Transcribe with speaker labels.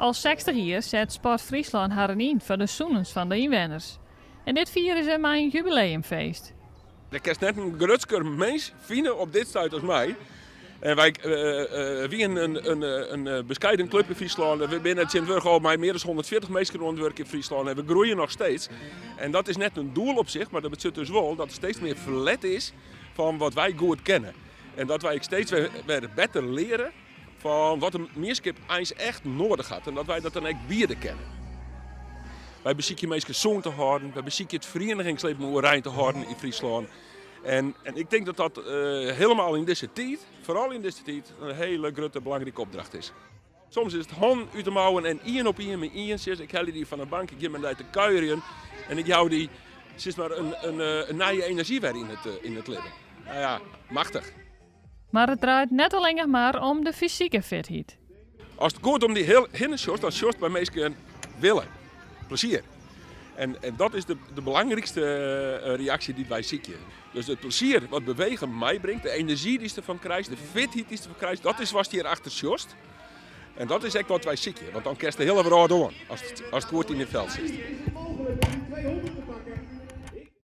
Speaker 1: Al 60 jier set Sport Fryslân harren yn foar de sûnens fan de ynwenners. En dit fiere se mei in jubileumfeest.
Speaker 2: Der kinst net in grutsker mins fine op dit stuit as my. En wy wienen in beskeiden klup yn Fryslân. We binne tsjintwurdich al mei mear as 140 minsken oan it wurk yn Fryslân en we groeie noch steeds. En dat is net in doel op sich, mar dat betsjut dus wol dat der steeds mear ferlet is fan wat wy goed kenne. En dat wy ek steeds wer better leare fan wat de mienskip eins echt noadich hat en dat wy dat dan ek biede kinne. Wy besykje minsken sûn te hâlden, wy besykje it ferienigingslibben oerein te hâlden yn Fryslân. En, en ik tink dat dat uh, helemaal yn dizze tiid, foaral yn dizze tiid, in hiele grutte belangrike opdracht is. Soms is it hannen út de mouwen en ien op ien mei ien sis, ik helje dy fan de bank, ik gean mei dy te kuierjen en ik jou dy sis mar in, in, eh, in nije enerzjy wer yn it, eh, yn it libben. Nou ja, machtich.
Speaker 1: Mar it draait net allinnich mar om de fysike fitheid.
Speaker 2: Ast goed om dy hinne sjochst, dan sjochst by minsken wille, plezier. En, en dat is de, de belangrykste eh, reaksje dy't wy sykje. Dus it plezier wat bewegen meibringt, de enerzjy dy'tst derfan krijst, de fitheid dy'tst derfan krijst, dat is watst hjir achter sjochst. En dat is ek wat wy sykje, want dan kinst de hiele wrâld oan, ast, ast goed yn it fel sitst.